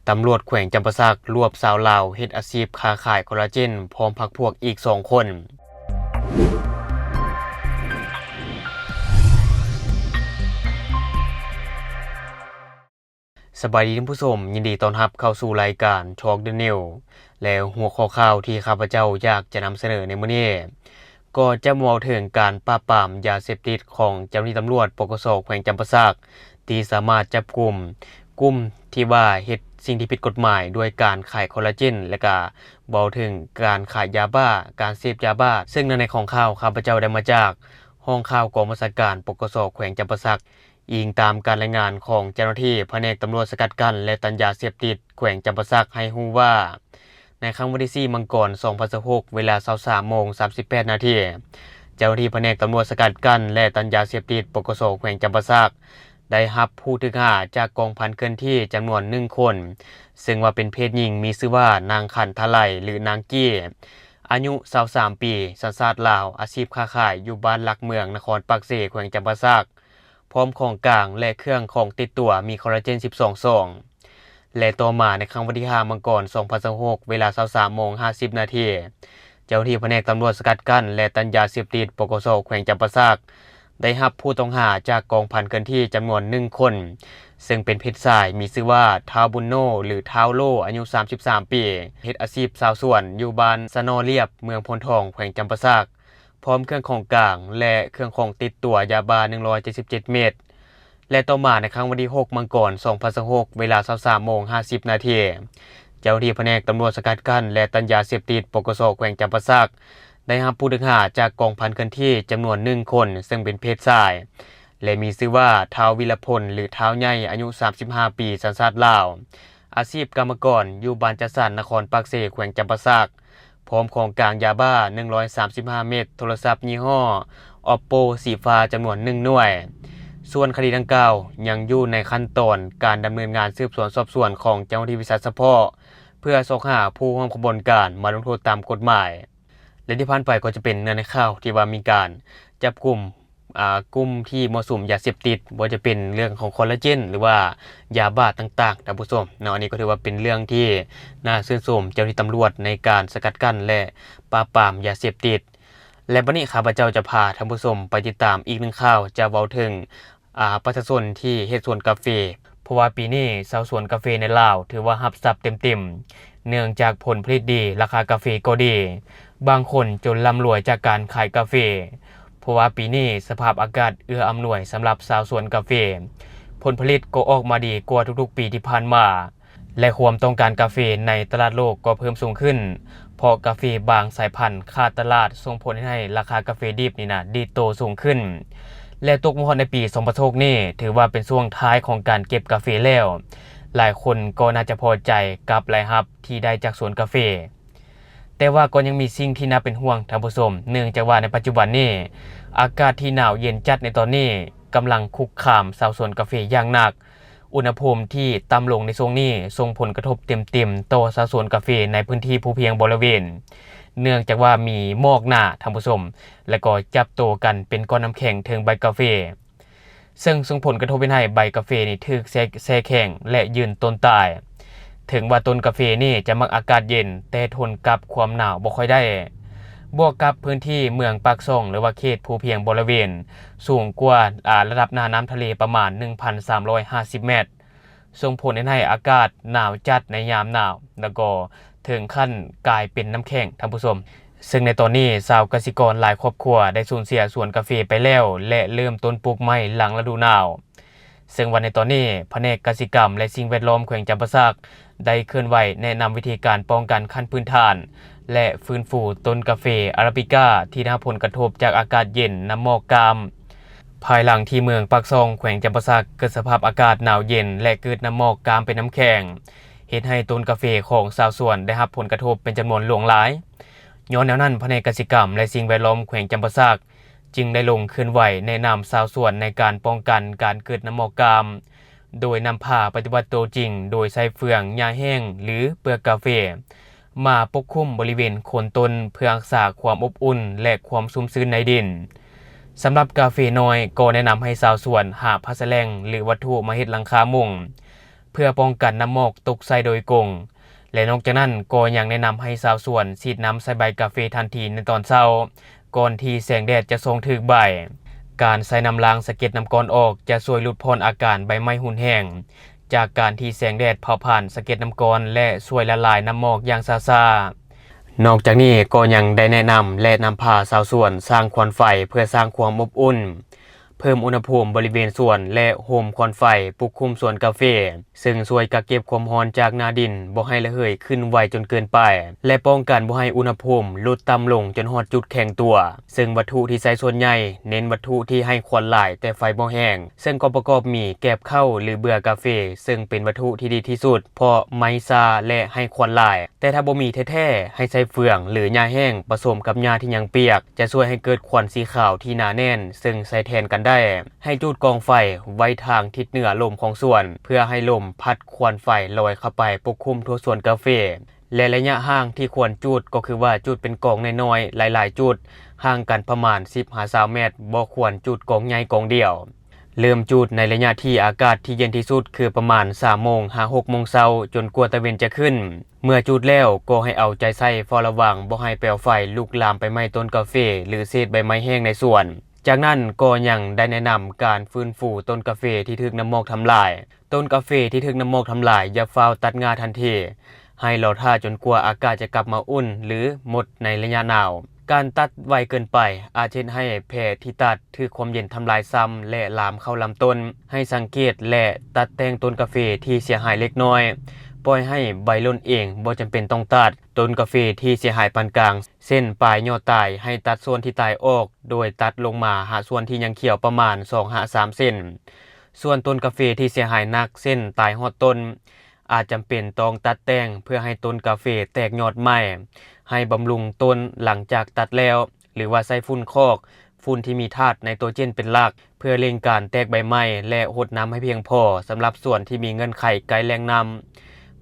ຕຳຫຼວດແຂວງຈຳປາສັກລວບຊາວລາວເຮັດອາຊີບຄ້າຂາຍຄໍລາເຈນ ພ້ອມພັກພວກອີກສອງຄົນ. ສະບາຍດີທ່ານຜູ້ຊົມ, ຍິນດີຕ້ອນຮັບເຂົ້າສູ່ລາຍການ Talk the News ແລະ ຫົວຂໍ້ຂ່າວທີ່ຂ້າພະເຈົ້າຢາກຈະນຳສະເໜີໃນມື້ນີ້ ກໍຈະເວົ້າເຖິງການປາບປາມຢາເສບຕິດຂອງເຈົ້າໜ້າທີ່ຕຳຫຼວດ ປກສ ແຂວງຈຳປາສັກ ທີ່ສາມາດຈັບກຸມກຸ່ມທີ່ວ່າເຮັດສິ່ງທີ່ຜິດກົດໝາຍ ດ້ວຍການຂາຍຄໍລາເຈນ ແລະກະເວົ້າເຖິງການຂາຍຢາບ້າ, ການເສບຢາບ້າ. ເຊິ່ງເນື້ອໃນຂອງຂ່າວ ຂ້າພະເຈົ້າໄດ້ມາຈາກຫ້ອງຂ່າວກອງບັນຊາການ ປກສ ແຂວງຈຳປາສັກ. ອີງຕາມການລາຍງານຂອງເຈົ້າໜ້າທີ່ພະແນກຕຳຫຼວດສະກັດກັ້ນ ແລະ ຕ້ານຢາເສບຕິດແຂວງຈຳປາສັກໃຫ້ຮູ້ວ່າ ໃນຄ່ຳວັນທີສີ່ ມັງກອນ ສອງພັນຊາວຫົກ ເວລາ ຊາວສາມໂມງ ສາມສິບແປດນາທີ, ເຈົ້າໜ້າທີ່ພະແນກຕຳຫຼວດສະກັດກັ້ນ ແລະ ຕ້ານຢາເສບຕິດ ປກສ ແຂວງຈຳປາສັກ ໄດ້ຮັບຜູ້ຖືກຫາຈາກກອງພັນເຄື່ອນທີ່ຈຳນວນໜຶ່ງຄົນ, ເຊິ່ງວ່າເປັນເພດຍິງ ມີຊື່ວ່າ ນາງ ຂັນທະໄລ ຫຼື ນາງກີ້ ອາຍຸ ຊາວສາມປີ, ສັນຊາດລາວ, ອາຊີບຄ້າຂາຍ ຢູ່ບ້ານຫຼັກເມືອງ ນະຄອນປາກເຊ ແຂວງຈຳປາສັກ. ພ້ອມຂອງກາງ ແລະ ເຄື່ອງຂອງຕິດຕົວ ມີຄໍລາເຈນສິບສອງຊອງ. ແລະ ຕໍ່ມາໃນຄ່ຳວັນທີຫ້າ ມັງກອນ ສອງພັນຊາວຫົກ ເວລາ ຊາວສາມໂມງ ຫ້າສິບນາທີ, ເຈົ້າໜ້າທີ່ພະແນກຕຳຫຼວດສະກັດກັ້ນ ແລະ ຕ້ານຢາເສບຕິດ ປກສ ແຂວງຈຳປາສັກ ໄດ້ຮັບຜູ້ຕ້ອງຫາຈາກກອງພັນເຄື່ອນທີ່ຈຳນວນໜຶ່ງຄົນ, ເຊິ່ງເປັນເພດຊາຍ ມີຊື່ວ່າ ທ້າວບຸນໂນ ຫຼື ທ້າວໂລ ອາຍຸສາມສິບສາມປີ, ເຮັດອາຊີບຊາວສວນ ຢູ່ບ້ານສະໜໍ່ລຽບ ເມືອງໂພນທອງ ແຂວງຈຳປາສັກ. ພ້ອມເຄື່ອງຂອງກາງ ແລະ ເຄື່ອງຂອງຕິດຕົວ ຢາບ້າໜຶ່ງຮ້ອຍເຈັດສິບເຈັດເມັດ. ແລະ ຕໍ່ມາໃນຄ່ຳວັນທີຫົກ ມັງກອນ ສອງພັນຊາວຫົກ ເວລາ ຊາວສາມໂມງ ຫ້າສິບນາທີ, ເຈົ້າໜ້າທີ່ພະແນກຕຳຫຼວດສະກັດກັ້ນ ແລະ ຕ້ານຢາເສບຕິດ ປກສ ແຂວງຈຳປາສັກ ໄດ້ຮັບຜູ້ຖືກຫາຈາກກອງພັນເຄື່ອນທີ່ຈຳນວນໜຶ່ງຄົນ, ເຊິ່ງເປັນເພດຊາຍ ແລະ ມີຊື່ວ່າ ທ້າວວິລະພົນ ຫຼື ທ້າວໃຫຍ່ ອາຍຸສາມສິບຫ້າປີ, ສັນຊາດລາວ, ອາຊີບກຳມະກອນ ຢູ່ບ້ານຈັດສັນ ນະຄອນປາກເຊ ແຂວງຈຳປາສັກ. ພ້ອມຂອງກາງຢາບ້າໜຶ່ງຮ້ອຍສາມສິບຫ້າເມັດ, ໂທລະສັບຍີ່ຫໍ້ Oppo ສີຟ້າຈຳນວນໜຶ່ງໜ່ວຍ. ສ່ວນຄະດີດັ່ງກ່າວຍັງຢູ່ໃນຂັ້ນຕອນການດຳເນີນງານສືບສວນສອບສວນຂອງເຈົ້າໜ້າທີ່ວິຊາສະເພາະ ເພື່ອຊອກຫາຜູ້ຮ່ວມຂະບວນການມາລົງໂທດຕາມກົດໝາຍ. ແລະ ທີ່ຜ່ານໄປກໍຈະເປັນເນື້ອໃນຂ່າວທີ່ວ່າມີການຈັບກຸມ ອ່າ ກຸ່ມທີ່ມົ້ວສຸມຢາເສບຕິດ, ບໍ່ວ່າຈະເປັນເລື່ອງຂອງຄໍລາເຈນ ຫຼືວ່າຢາບ້າຕ່າງໆ ທ່ານຜູ້ຊົມເນາະ. ອັນນີ້ກໍຖືວ່າເປັນເລື່ອງທີ່ໜ້າຊື່ນຊົມເຈົ້າໜ້າທີ່ຕຳຫຼວດໃນການສະກັດກັ້ນ ແລະ ປາບປາມຢາເສບຕິດ. ແລະ ບັດນີ້ຂ້າພະເຈົ້າຈະພາທ່ານຜູ້ຊົມໄປຕິດຕາມອີກໜຶ່ງຂ່າວ, ຈະເວົ້າເຖິງ ອາ ປະຊາຊົນທີ່ເຮັດສວນກາເຟ, ເພາະວ່າປີນີ້ຊາວສວນກາເຟໃນລາວຖືວ່າຮັບຊັບເຕັມໆ ເນື່ອງຈາກຜົນຜະລິດດີ, ລາຄາກາເຟກໍດີ, ບາງຄົນຈົນລ່ຳລວຍຈາກການຂາຍກາເຟ, ເພາະວ່າປີນີ້ສະພາບອາກາດເອື້ອອຳນວຍສຳລັບຊາວສວນກາເຟ, ຜົນຜະລິດກໍອອກມາດີກວ່າທຸກໆປີທີ່ຜ່ານມາ. ແລະ ຄວາມຕ້ອງການກາເຟໃນຕະຫຼາດໂລກກໍເພີ່ມສູງຂຶ້ນ, ເພາະກາເຟບາງສາຍພັນຂາດຕະຫຼາດ ສົ່ງຜົນເຮັດໃຫ້ລາຄາກາເຟດິບນີ້ນະດີດໂຕສູງຂຶ້ນ ແລະ ຕົກມາຮອດໃນປີສອງພັນຊາວຫົກນີ້ ຖືວ່າເປັນຊ່ວງທ້າຍຂອງການເກັບກາເຟແລ້ວ. ຫຼາຍຄົນກໍໜ້າຈະພໍໃຈກັບລາຍຮັບທີ່ໄດ້ຈາກສວນກາເຟ. ແຕ່ວ່າກໍຍັງມີສິ່ງທີ່ໜ້າເປັນຫ່ວງ, ທ່ານຜູ້ຊົມ, ເນື່ອງຈາກວ່າໃນປັດຈຸບັນນີ້ ອາກາດທີ່ໜາວເຢັນຈັດໃນຕອນນີ້ກຳລັງຄຸກຄາມຊາວສວນກາເຟຢ່າງໜັກ. ອຸນຫະພູມທີ່ຕ່ຳລົງໃນຊ່ວງນີ້ສົ່ງຜົນກະທົບເຕັມໆຕໍ່ຊາວສວນກາເຟໃນພື້ນທີ່ພູພຽງບໍລິເວນ, ເນື່ອງຈາກວ່າມີໝອກໜາ, ທ່ານຜູ້ຊົມ, ແລະ ກໍຈັບໂຕກັນເປັນກ້ອນນ້ຳແຂງເທິງໃບກາເຟ. ເຊິ່ງສົ່ງຜົນກະທົບເຮັດໃຫ້ໃບກາເຟນີ້ຖືກແຊ່ ແຊ່ແຂງ ແລະ ຢືນຕົ້ນຕາຍ. ເຖິງວ່າຕົ້ນກາເຟນີ້ຈະມັກອາກາດເຢັນ, ແຕ່ທົນກັບຄວາມໜາວບໍ່ຄ່ອຍໄດ້. ບວກກັບພື້ນທີ່ເມືອງປາກຊ່ອງ ຫຼືວ່າເຂດພູພຽງບໍລິເວນ ສູງກວ່າ ອາ ລະດັບໜ້ານ້ຳທະເລປະມານໜຶ່ງພັນສາມຮ້ອຍຫ້າສິບແມັດ, ສົ່ງຜົນເຮັດໃຫ້ອາກາດໜາວຈັດໃນຍາມໜາວ ແລ້ວກໍເຖິງຂັ້ນກາຍເປັນນ້ຳແຂງ, ທ່ານຜູ້ຊົມ. ເຊິ່ງໃນຕອນນີ້ ຊາວກະສິກອນຫຼາຍຄອບຄົວໄດ້ສູນເສຍສວນກາເຟໄປແລ້ວ ແລະ ເລີ່ມຕົ້ນປູກໃໝ່ຫຼັງລະດູໜາວ. ເຊິ່ງວ່າໃນຕອນນີ້ ພະແນກກະສິກຳ ແລະ ສິ່ງແວດລ້ອມແຂວງຈຳປາສັກ ໄດ້ເຄື່ອນໄຫວແນະນຳວິທີການປ້ອງກັນຂັ້ນພື້ນຖານ ແລະ ຟື້ນຟູຕົ້ນກາເຟອາຣາບິກາ ທີ່ໄດ້ຮັບຜົນກະທົບຈາກອາກາດເຢັນ, ນ້ຳໝອກກາມ. ພາຍຫຼັງທີ່ເມືອງປາກຊ່ອງ ແຂວງຈຳປາສັກ ເກີດສະພາບອາກາດໜາວເຢັນ ແລະ ເກີດນ້ຳໝອກກາມເປັນນ້ຳແຂງ, ເຮັດໃຫ້ຕົ້ນກາເຟຂອງຊາວສວນໄດ້ຮັບຜົນກະທົບເປັນຈຳນວນຫຼວງຫຼາຍ. ຍ້ອນແນວນັ້ນ, ພະແນກກະສິກຳ ແລະ ສິ່ງແວດລ້ອມແຂວງຈຳປາສັກ ຈຶ່ງໄດ້ລົງເຄື່ອນໄຫວແນະນຳຊາວສວນໃນການປ້ອງກັນການເກີດນ້ຳໝອກກາມ, ໂດຍນຳພາປະຕິບັດໂຕຈິງ ໂດຍໃຊ້ເຟືອງ, ຫຍ້າແຫ້ງ ຫຼື ເປືອກກາເຟ ມາປົກຄຸມບໍລິເວນໂຄນຕົ້ນ ເພື່ອຮັກສາຄວາມອົບອຸ່ນ ແລະ ຄວາມຊຸ່ມຊື່ນໃນດິນ. ສຳລັບກາເຟນ້ອຍ ກໍແນະນຳໃຫ້ຊາວສວນຫາຜ້າສະແລັງ ຫຼື ວັດຖຸມາເຮັດຫຼັງຄາມຸງ, ເພື່ອປ້ອງກັນນ້ຳໝອກຕົກໃສ່ໂດຍກົງ ແລະ ນອກຈາກນັ້ນກໍຍັງແນະນຳໃຫ້ຊາວສວນສີດນ້ຳໃສ່ໃບກາເຟທັນທີໃນຕອນເຊົ້າ ກ່ອນທີ່ແສງແດດຈະສ່ອງຖືກໃບ. ການໃຊ້ນ້ຳລ້າງສະເກັດນ້ຳກ້ອນອອກ ຈະຊ່ວຍຫຼຸດຜ່ອນອາການໃບໄໝ້ຮຸນແຮງ ຈາກການທີ່ແສງແດດເຜົາຜານສະເກັດນ້ຳກ້ອນ ແລະ ຊ່ວຍລະລາຍນ້ຳໝອກຢ່າງຊ້າໆ. ນອກຈາກນີ້ກໍຍັງໄດ້ແນະນຳ ແລະ ນຳພາຊາວສວນສ້າງຄວັນໄຟເພື່ອສ້າງຄວາມອົບອຸ່ນ, ເພີ່ມອຸນຫະພູມບໍລິເວນສວນ ແລະ ໂຮມຄວັນໄຟປົກຄຸມສວນກາເຟ, ເຊິ່ງຊ່ວຍກັກເກັບຄວາມຮ້ອນຈາກໜ້າດິນບໍ່ໃຫ້ລະເຫີຍຂຶ້ນໄວຈົນເກີນໄປ ແລະ ປ້ອງກັນບໍ່ໃຫ້ອຸນຫະພູມຫຼຸດຕ່ຳລົງຈົນຮອດຈຸດແຂງຕົວ. ເຊິ່ງວັດຖຸທີ່ໃຊ້ສ່ວນໃຫຍ່ເນັ້ນວັດຖຸທີ່ໃຫ້ຄວັນຫຼາຍແຕ່ໄຟບໍ່ແຮງ, ເຊິ່ງກໍປະກອບມີແກບເຂົ້າ ຫຼື ເບືອກາເຟ, ເຊິ່ງເປັນວັດຖຸທີ່ດີທີ່ສຸດ ເພາະໄໝ້ຊ້າ ແລະ ໃຫ້ຄວັນຫຼາຍ. ແຕ່ຖ້າບໍ່ມີແທ້ໆ ໃຫ້ໃຊ້ເຟືອງ ຫຼື ຫຍ້າແຫ້ງປະສົມກັບຫຍ້າທີ່ຍັງປຽກ ຈະຊ່ວຍໃຫ້ເກີດຄວັນສີຂາວທີ່ໜາແໜ້ນ, ເຊິ່ງໃຊ້ແທນກັນໄດ້. ໃຫ້ຈູດກອງໄຟໄວ້ທາງທິດເໜືອລົມຂອງສວນ ເພື່ອໃຫ້ລົມພັດຄວັນໄຟລອຍເຂົ້າໄປປົກຄຸມທົ່ວສວນກາເຟ. ແລະ ໄລຍະຫ່າງທີ່ຄວນຈູດກໍຄືວ່າຈູດເປັນກອງນ້ອຍໆ ຫຼາຍໆຈຸດ, ຫ່າງກັນປະມານສິບຫາຊາວແມັດ, ບໍ່ຄວນຈູດກອງໃຫຍ່ກອງດຽວ. ເລີ່ມຈູດໃນໄລຍະທີ່ອາກາດທີ່ເຢັນທີ່ສຸດ ຄືປະມານສາມໂມງຫາຫົກໂມງເຊົ້າ ຈົນກວ່າຕາເວັນຈະຂຶ້ນ. ເມື່ອຈູດແລ້ວກໍໃຫ້ເອົາໃຈໃສ່ເຝົ້າລະວັງບໍ່ໃຫ້ເປວໄຟລຸກລາມໄປໄໝ້ຕົ້ນກາເຟ ຫຼື ເສດໃບໄມ້ແຫ້ງໃນສວນ. ຈາກນັ້ນກໍຍັງໄດ້ແນະນຳການຟື້ນຟູຕົ້ນກາເຟທີ່ຖືກນ້ຳໝອກທຳລາຍ. ຕົ້ນກາເຟທີ່ຖືກນ້ຳໝອກທຳລາຍຢ່າຟ້າວຕັດງ່າທັນທີ, ໃຫ້ລໍຖ້າຈົນກວ່າອາກາດຈະກັບມາອຸ່ນ ຫຼື ໝົດໃນໄລຍະໜາວ. ການຕັດໄວເກີນໄປອາດເຮັດໃຫ້ແພທີ່ຕັດຖືກຄວາມເຢັນທຳລາຍຊ້ຳ ແລະ ລາມເຂົ້າລຳຕົ້ນ. ໃຫ້ສັງເກດ ແລະ ຕັດແຕ່ງຕົ້ນກາເຟທີ່ເສຍຫາຍເລັກນ້ອຍ, ປ່ອຍໃຫ້ໃບຫຼົ່ນເອງ, ບໍ່ຈຳເປັນຕ້ອງຕັດ. ຕົ້ນກາເຟທີ່ເສຍຫາຍປານກາງ ເຊັ່ນ ປາຍຍອດຕາຍ, ໃຫ້ຕັດສ່ວນທີ່ຕາຍອອກ ໂດຍຕັດລົງມາຫາສ່ວນທີ່ຍັງຂຽວປະມານສອງຫາສາມເຊັນ. ສ່ວນຕົ້ນກາເຟທີ່ເສຍຫາຍໜັກ ເຊັ່ນ ຕາຍຮອດຕົ້ນ, ອາດຈຳເປັນຕ້ອງຕັດແຕ່ງເພື່ອໃຫ້ຕົ້ນກາເຟແຕກຍອດໃໝ່. ໃຫ້ບຳລຸງຕົ້ນຫຼັງຈາກຕັດແລ້ວ ຫຼືວ່າໃຊ້ຝຸ່ນຄອກ, ຝຸ່ນທີ່ມີທາດໄນໂຕເຈນເປັນຫຼັກ, ເພື່ອເລັ່ງການແຕກໃບໃໝ່ ແລະ ຫົດນ້ຳໃຫ້ພຽງພໍ. ສຳລັບສວນທີ່ມີເງື່ອນໄຂໃກ້ແຫຼ່ງນ້ຳ,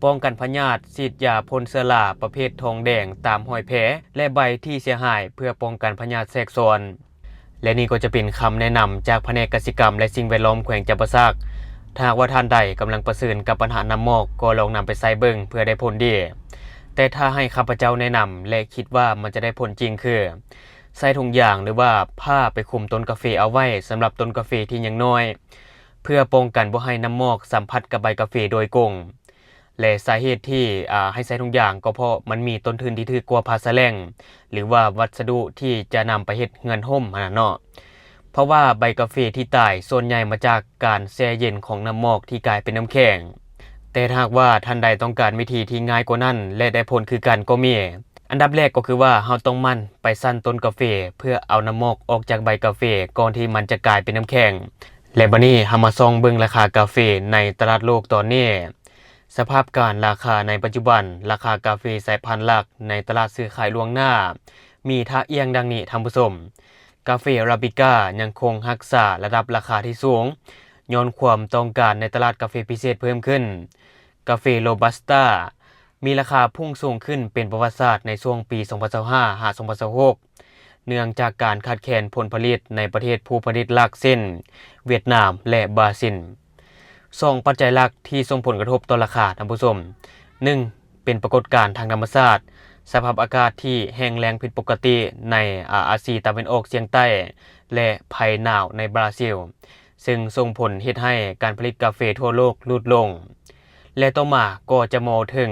ປ້ອງກັນພະຍາດ, ສີດຢາພົ່ນເຊື້ອລາປະເພດທອງແດງຕາມຮອຍແພ ແລະ ໃບທີ່ເສຍຫາຍ ເພື່ອປ້ອງກັນພະຍາດແຊກຊ້ອນ. ແລະ ນີ້ກໍຈະເປັນຄຳແນະນຳຈາກພະແນກກະສິກຳ ແລະ ສິ່ງແວດລ້ອມແຂວງຈຳປາສັກ. ຖ້າຫາກວ່າທ່ານໃດກຳລັງປະເຊີນກັບບັນຫານ້ຳໝອກ, ກໍລອງນຳໄປໃຊ້ເບິ່ງເພື່ອໄດ້ຜົນດີ. ແຕ່ຖ້າໃຫ້ຂ້າພະເຈົ້າແນະນຳ ແລະ ຄິດວ່າມັນຈະໄດ້ຜົນຈິງຄື ໃສ່ຖົງຢາງ ຫຼືວ່າຜ້າໄປຄຸມຕົ້ນກາເຟເອົາໄວ້ ສຳລັບຕົ້ນກາເຟທີ່ຍັງນ້ອຍ ເພື່ອປ້ອງກັນບໍ່ໃຫ້ນ້ຳໝອກສຳຜັດກັບໃບກາເຟໂດຍກົງ. ແລະ ສາເຫດທີ່ ອາ ໃຫ້ໃສ່ຖົງຢາງ ກໍເພາະມັນມີຕົ້ນທຶນທີ່ຖືກກວ່າຜ້າສະແລັງ ຫຼືວ່າວັດສະດຸທີ່ຈະນຳໄປເຮັດເຮືອນຮົ່ມຫັ້ນນະເນາະ. ເພາະວ່າໃບກາເຟທີ່ຕາຍສ່ວນໃຫຍ່ມາຈາກການແຊ່ເຢັນຂອງນ້ຳໝອກທີ່ກາຍເປັນນ້ຳແຂງ. ແຕ່ຖ້າຫາກວ່າທ່ານໃດຕ້ອງການວິທີທີ່ງ່າຍກວ່ານັ້ນ ແລະ ໄດ້ຜົນຄືກັນກໍມີ. ອັນດັບແລກກໍຄືວ່າເຮົາຕ້ອງໝັ່ນໄປສັ້ນຕົ້ນກາເຟ ເພື່ອເອົານ້ຳໝອກອອກຈາກໃບກາເຟ ກ່ອນທີ່ມັນຈະກາຍເປັນນ້ຳແຂງ. ແລະ ບັດນີ້ເຮົາມາສ່ອງເບິ່ງລາຄາກາເຟໃນຕະຫຼາດໂລກຕອນນີ້. ສະພາບການລາຄາໃນປັດຈຸບັນ, ລາຄາກາເຟສາຍພັນຫຼັກໃນຕະຫຼາດຊື້ຂາຍລ່ວງໜ້າ ມີທ່າອ່ຽງດັ່ງນີ້ທ່ານຜູ້ຊົມ. ກາເຟອາຣາບິກາຍັງຄົງຮັກສາລະດັບລາຄາທີ່ສູງ ຍ້ອນຄວາມຕ້ອງການໃນຕະຫຼາດກາເຟພິເສດເພີ່ມຂຶ້ນ. ກາເຟໂຣບັສຕາ ມີລາຄາພຸ່ງສູງຂຶ້ນເປັນປະຫວັດສາດໃນຊ່ວງປີສອງພັນຊາວຫ້າ ຫາ ສອງພັນຊາວຫົກ ເນື່ອງຈາກການຂາດແຄນຜົນຜະລິດໃນປະເທດຜູ້ຜະລິດຫຼັກ ເຊັ່ນ ຫວຽດນາມ ແລະ ບຣາຊິນ. ສອງປັດໄຈຫຼັກທີ່ສົ່ງຜົນກະທົບຕໍ່ລາຄາ, ທ່ານຜູ້ຊົມ, ໜຶ່ງ ເປັນປາກົດການທາງທຳມະຊາດ, ສະພາບອາກາດທີ່ແຫ້ງແລ້ງຜິດປົກກະຕິໃນ ອາ ອາຊີຕາເວັນອອກສຽງໃຕ້ ແລະ ໄພໜາວໃນບຣາຊິລ. ເຊິ່ງສົ່ງຜົນເຮັດໃຫ້ການຜະລິດກາເຟທົ່ວໂລກຫຼຸດລົງ ແລະ ຕໍ່ມາກໍຈະມາເວົ້າເຖິງ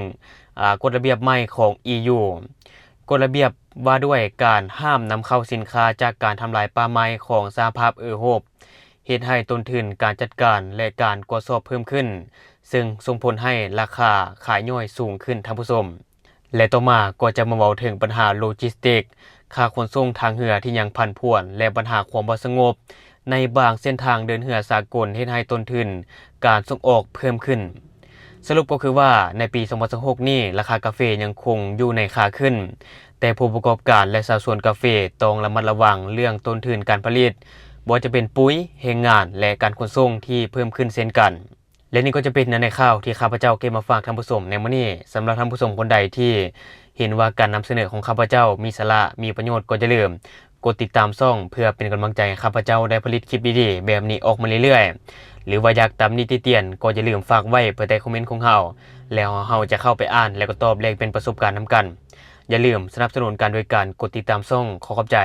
ອາ ກົດລະບຽບໃໝ່ຂອງ ອີ ຢູ ກົດລະບຽບວ່າດ້ວຍການຫ້າມນຳເຂົ້າສິນຄ້າຈາກການທຳລາຍປ່າໄມ້ຂອງສະຫະພາບເອີໂຮບ ເຮັດໃຫ້ຕົ້ນທຶນການຈັດການ ແລະ ການກວດສອບເພີ່ມຂຶ້ນ ເຊິ່ງສົ່ງຜົນໃຫ້ລາຄາຂາຍຍ່ອຍສູງຂຶ້ນ, ທ່ານຜູ້ຊົມ. ແລະ ຕໍ່ມາກໍຈະມາເວົ້າເຖິງບັນຫາໂລຈິສຕິກ, ຄ່າຂົນສົ່ງທາງເຮືອທີ່ຍັງຜັນຜວນ ແລະ ບັນຫາຄວາມບໍ່ສະຫງົບໃນບາງເສັ້ນທາງເດີນເຮືອສາກົນ ເຮັດໃຫ້ຕົ້ນທຶນການສົ່ງອອກເພີ່ມຂຶ້ນ. ສະຫຼຸບກໍຄືວ່າໃນປີສອງພັນຊາວຫົກນີ້ ລາຄາກາເຟຍັງຄົງຢູ່ໃນຂາຂຶ້ນ, ແຕ່ຜູ້ປະກອບການ ແລະ ຊາວສວນກາເຟຕ້ອງລະມັດລະວັງເລື່ອງຕົ້ນທຶນການຜະລິດ, ບໍ່ວ່າຈະເປັນປຸ໋ຍ, ແຮງງານ ແລະ ການຂົນສົ່ງທີ່ເພີ່ມຂຶ້ນເຊັ່ນກັນ. ແລະ ນີ້ກໍຈະເປັນເນື້ອໃນຂ່າວທີ່ຂ້າພະເຈົ້າເກັບມາຝາກທ່ານຜູ້ຊົມໃນມື້ນີ້. ສຳລັບທ່ານຜູ້ຊົມຄົນໃດທີ່ເຫັນວ່າການນຳສະເໜີຂອງຂ້າພະເຈົ້າມີສາລະ, ມີປະໂຫຍດ, ກໍຢ່າລືມ ກົດຕິດຕາມຊ່ອງ ເພື່ອເປັນກຳລັງໃຈໃຫ້ຂ້າພະເຈົ້າໄດ້ຜະລິດຄລິບດີໆແບບນີ້ອອກມາເລື້ອຍໆ ຫຼືວ່າຢາກຕຳໜິຕິຕຽນ ກໍຢ່າລືມຝາກໄວ້ພາຍໃຕ້ຄອມເມັນຂອງເຮົາ ແລ້ວເຮົາຈະເຂົ້າໄປອ່ານ ແລະກໍຕອບແລກປ່ຽນປະສົບການນຳກັນ. ຢ່າລືມສະໜັບສະໜູນກັນໂດຍການກົດຕິດຕາມຊ່ອງ. ຂໍຂອບໃຈ.